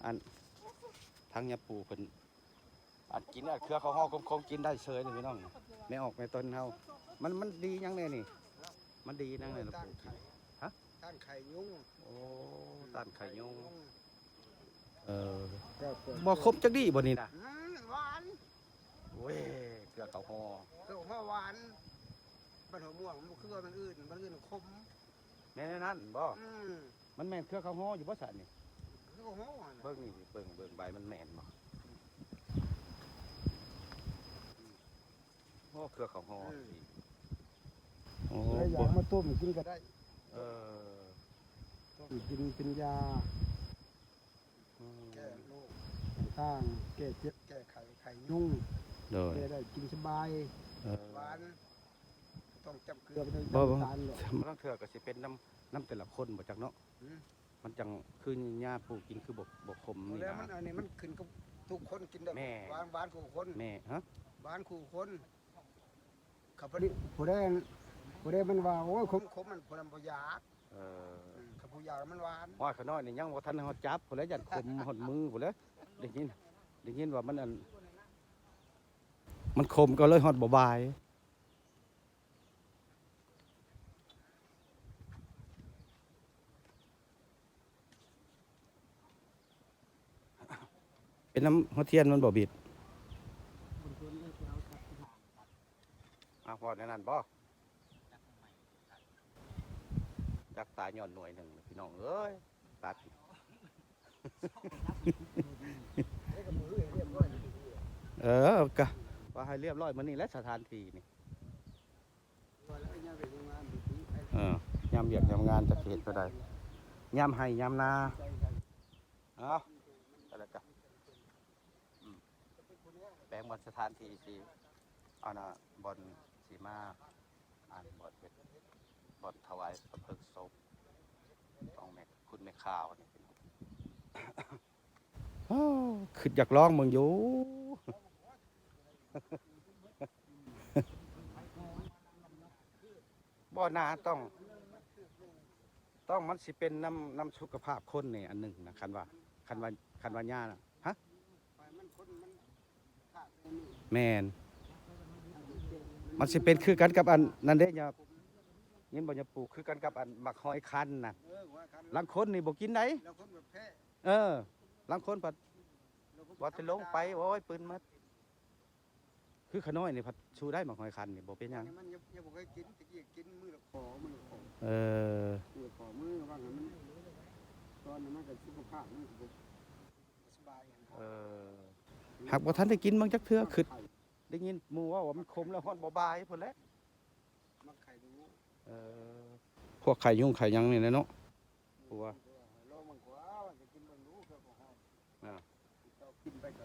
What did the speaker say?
ອັນ ທາງຍາປູເພິ່ນ ອັນ ກິນອັນເຄືອເຂົ້າຫໍ່ຂົມໆ ກິນໄດ້ເສີຍນີ້ພີ່ນ້ອງ. ແມ່ອອກແມ່ຕົນເຮົາ ມັນ ມັນດີຫຍັງແດ່ນີ້? ມັນດີຫຍັງແດ່ລະປູ? ຕ້ານໄຂ້ ຮະ? ຕ້ານໄຂ້ຍຸງ. ໂອ້ ອືມ ຕ້ານໄຂ້ຍຸງ. ເອີ ແກ້ປວດ ບໍ່ຂົມຈັກດີ້ບໍ່ນີ້ນະ? ອືມ ຫວານ. ໂອ້ຍ ເຄືອເຂົ້າຫໍ່ ເຄືອເຂົ້າຫໍ່ຫວານ. ບ້ານຫົວມ່ວງມັນບໍ່ຄືບ້ານອື່ນ ບ້ານອື່ນຂົມ. ແມ່ນແນວນັ້ນບໍ່? ອືມ ມັນແມ່ນເຄືອເຂົ້າຫໍ່ຢູ່ບໍ່ຊະນີ້? ເຄືອເຂົ້າຫໍ່ຫັ້ນແຫຼະ. ເບິ່ງນີ້ ເບິ່ງ ເບິ່ງໃບມັນແມ່ນບໍ່? ໂອ້ ເຄືອເຂົ້າຫໍ່. ອືມ ໂອ້ ແລ້ວຢາກມາຕົ້ມກິນກໍໄດ້. ເອີ ຕົ້ມກິນເປັນຢາ ອືມ ແກ້ໂລກຕ່າງໆ ແກ້ເຈັບແກ້ໄຂ້ ໄຂ້ຍຸງ. ໂດຍ ແກ້ໄດ້ ກິນສະບາຍ. ເອີ ຫວານ ບໍ່ຕ້ອງຈ້ຳເກືອ ບໍ່ຕ້ອງ ບໍ່ ຈ້ຳນ້ຳຕານດອກ. ບາງເທື່ອກໍຊິເປັນນຳ ນຳແຕ່ລະຄົນບໍ່ຈັກເນາະ. ອືມ ມັນຈັ່ງຄືຍາປູກິນຄືບໍ່ ບໍ່ຂົມນີ້ນະ. ມັນ ອັນນີ້ມັນຂຶ້ນກັບທຸກຄົນກິນໄດ້. ແມ່ນ ຫວານ ຫວານຄູ່ຄົນ. ແມ່ນ ຮະ? ຫວານຄູ່ຄົນ. ຄັນຜູ້ໃດ ຜູ້ໃດ ຜູ້ໃດມັນວ່າ ໂອ້ຍ ຂົມໆ ມັນ ຜູ້ນັ້ນບໍ່ຢາກ. ເອີ ອືມ ຄັນຜູ້ຢາກມັນຫວານ. ໂອ້ຍ ຂ້ານ້ອຍນີ້ຍັງບໍ່ທັນຮອດຈັບພຸ້ນແຫຼະ ຢ້ານຂົມຮອດມືພຸ້ນແຫຼະ. ໄດ້ຍິນ ໄດ້ຍິນວ່າມັນ ອັນ ມັນຂົມກໍເລີຍຮອດບໍ່ບາຍ. ເປັນນຳຫົວທຽນມັນບໍ່ບິດ? ອ້າວ ເວົ້າແນວນັ້ນບໍ່? ຈັກຕາຍຍ້ອນໜ່ວຍໜຶ່ງ ພີ່ນ້ອງເອີຍ. ຕັດ ເອີ ກະວ່າໃຫ້ລຽບຮ້ອຍມື້ນີ້ແຫຼະ ສະຖານທີ່ນີ້. ເອີ ຍາມວຽກຍາມງານຈັກຊິເຮັດແນວໃດ ຍາມໄຮ່ຍາມນາ. ເອົາ ແລ້ວກະ ອືມ ແປງບ່ອນສະຖານທີ່ຊິ ອັນນ່າ ບ່ອນຊິມາ ອັນ ບ່ອນເຮັດ ບ່ອນຖະຫວາຍພະເພີງສົບຂອງແມ່ ຄຸນແມ່ຂາວນີ້. ໂອ້ ຄິດຢາກລອງເບິ່ງຢູ່. ບໍ່ນາ ຕ້ອງ ຕ້ອງມັນຊິເປັນນຳ ນຳສຸຂະພາບຄົນນີ້ອັນໜຶ່ງນະ ຄັນວ່າ ຄັນວ່າ ຄັນວ່າຍານະ. ຮະ? ແມ່ນ ມັນຊິເປັນຄືກັນກັບອັນນັ້ນເດ້ ຍາ ຍິນບໍ່ ຍາປູ ຄືກັນກັບອັນໝາກຫອຍຄັນນະ. ເອີ ລາງຄົນນີ້ບໍ່ກິນໃດ໋. ລາງຄົນແບບແພ້ ເອີ ລາງຄົນພັດ ລາງຄົນ ວ່າແຕ່ລົງໄປ ໂອ້ຍ ປືນໝົດ. ຄືຂະນ້ອຍນີ້ພັດສູ້ໄດ້ໝາກຫອຍຄັນນີ້ ບໍ່ເປັນຫຍັງ. ມັນຍັງ ຍັງບໍ່ເຄີຍກິນ ແຕ່ກີ້ກິນມື້ລະຂໍ ມື້ລະຂໍ. ເອີ ມື້ລະຂໍ ມື້ວ່າງມັນ ຕອນນັ້ນມັນກໍສຸຂະພາບມັນກໍບໍ່ສະບາຍ. ເອີ ຫາກບໍ່ທັນໄດ້ກິນມັນຈັກເທື່ອ ຄຶດ ໄດ້ຍິນໝູ່ເວົ້າວ່າມັນຂົມແລ້ວຮອດບໍ່ບາຍພຸ້ນແຫຼະ. ມັກໄຂ່ດູ. ເອີ ພວກໄຂ່ຍຸງໄຂ່ຫຍັງນີ້ແຫຼະເນາະ. ເອີ ເພາະວ່າ ລອງເບິ່ງກວ່າ ວ່າຈະກິນເບິ່ງດູ ເຈົ້າກໍຮອດ. ອ່າ ເຈົ້າກິນໄປກໍ